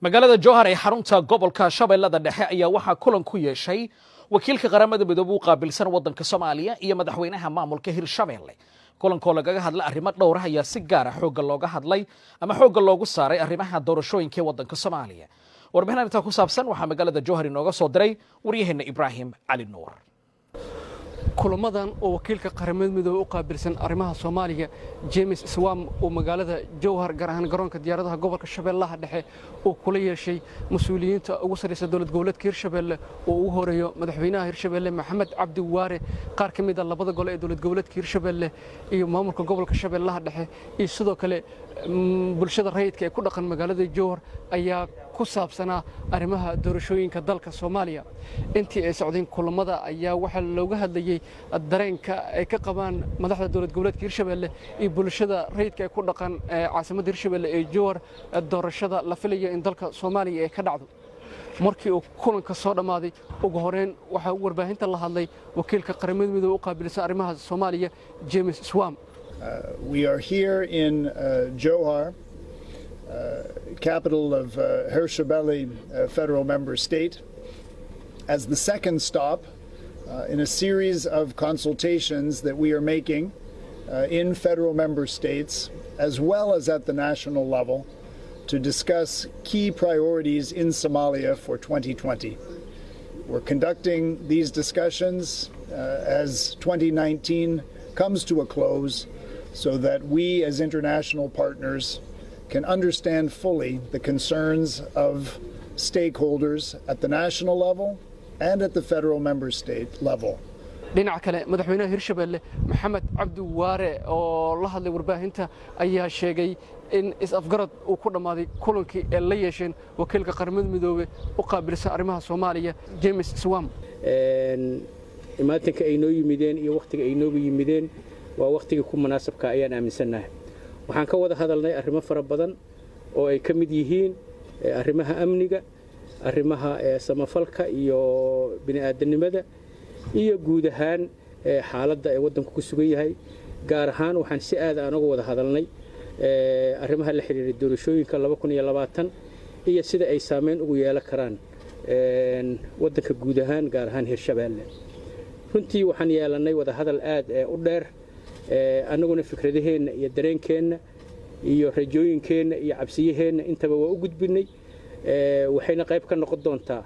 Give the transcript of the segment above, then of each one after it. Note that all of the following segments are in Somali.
Magaalada Jowhar ee xarunta gobolka Shabeellada Dhexe ayaa waxaa kulan ku yeeshay wakiilka Qaramada Midoobey u qaabilsan waddanka Soomaaliya iyo madaxweynaha maamulka Hirshabelle. Kulankoo lagaga hadlay arrimo dhowr ah ayaa si gaara xoogga looga hadlay ama xoogga loogu saaray arrimaha doorashooyinka ee waddanka Soomaaliya. Warbixin arrintaa ku saabsan waxaa magaalada Jowhar inooga soo diray waryaheena Ibraahim Cali Nuur. Kulamadan oo wakiilka Qaramada Midoobey u qaabilsan arrimaha Soomaaliya, James Swan, uu magaalada Jowhar, gaar ahaan garoonka diyaaradaha gobolka Shabeellaha Dhexe, uu kula yeeshay mas-uuliyiinta ugu sarreysa dowlad goboleedka Hirshabeelle, oo ugu horeeyo madaxweynaha Hirshabeelle Maxamed Cabdi Waare, qaar ka mid ah labada gole ee dowlad goboleedka Hirshabeelle iyo maamulka gobolka Shabeellaha Dhexe, iyo sidoo kale bulshada rayidka ee ku dhaqan magaalada Jowhar, ayaa ku saabsanaa arrimaha doorashooyinka dalka Soomaaliya. Intii ay socdeen kulamada ayaa waxaa looga hadlayey dareenka ay ka qabaan madaxda dowlad goboleedka Hirshabeelle iyo bulshada rayidka ee ku dhaqan caasimadda Hirshabeelle ee Jowhar doorashada la filayo in dalka Soomaaliya ay ka dhacdo. Markii uu kulanka soo dhammaaday, ugu horeyn waxaa warbaahinta la hadlay wakiilka Qaramada Midoobey u qaabilsan arrimaha Soomaaliya, James Swan. We are here in Jowhar, capital of Hirshabelle federal member state, as the second stop in a series of consultations that we are making in federal member states as well as at the national level to discuss key priorities in Somalia for 2020. We're conducting these discussions as 2019 comes to a close so that we as international partners can understand fully the concerns of stakeholders at the national level and at the federal member state level. Dhinaca kale, madaxweynaha Hirshabelle Maxamed Cabdi Waare oo la hadlay warbaahinta ayaa sheegay in is-afgarad uu ku dhammaaday kulankii ee la yeesheen wakiilka Qaramada Midoobey u qaabilsan arrimaha Soomaaliya, James Swan. Imaatinka ay noo yimideen iyo wakhtiga ay noogu yimideen waa wakhtigii ku munaasabka ayaan aaminsannahay. Waxaan ka wada hadalnay arrimo fara badan oo ay ka mid yihiin arrimaha amniga, arrimaha samafalka iyo bini'aadanimada, iyo guud ahaan xaaladda ee waddanku ku sugan yahay. Gaar ahaan waxaan si aad aan uga wada hadalnay arrimaha la xidhiira doorashooyinka 2020 iyo sida ay saameyn ugu yeelan karaan waddanka guud ahaan, gaar ahaan Hirshabeelle. Runtii waxaan yeelannay wadahadal aad u dheer, annaguna fikradaheenna iyo dareenkeenna iyo rajooyinkeenna iyo cabsiyaheenna intaba waa u gudbinnay. Waxayna qayb ka noqon doontaa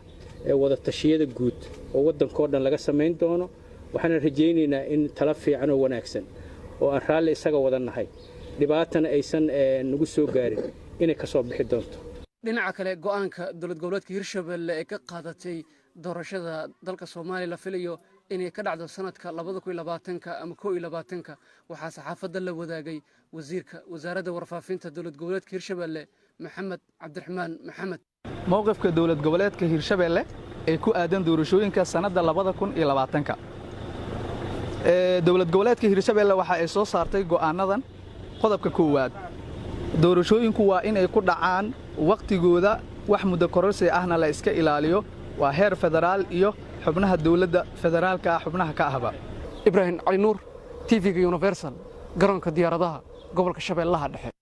wada tashiyada guud oo waddankoo dhan laga samayn doono. Waxaana rajaynaynaa in tala fiican oo wanaagsan oo aan raalli isaga wada nahay, dhibaatana aysan nagu soo gaarin, inay ka soo bixi doonto. Dhinaca kale, go'aanka dowlad goboleedka Hirshabelle ee ka qaadatay doorashada dalka Soomaaliya la filayo inay ka dhacdo sanadka 2020-ka ama 21-ka waxaa saxaafadda la wadaagay wasiirka wasaaradda warfaafinta dowlad goboleedka Hirshabelle, Maxamed Cabdiraxmaan Maxamed. Mowqifka dowlad goboleedka Hirshabelle ee ku aadan doorashooyinka sannadda 2020-ka: dowlad goboleedka Hirshabelle waxa ay soo saartay go'aannadan. Qodobka koowaad: doorashooyinku waa inay ku dhacaan wakhtigooda, wax muddo kororsi ahna la iska ilaaliyo, waa heer federaal iyo xubnaha dowladda federaalka ah xubnaha ka ahba. Ibraahim Cali Nuur, TV-ga Universal, garoonka diyaaradaha gobolka Shabeellaha Dhexe.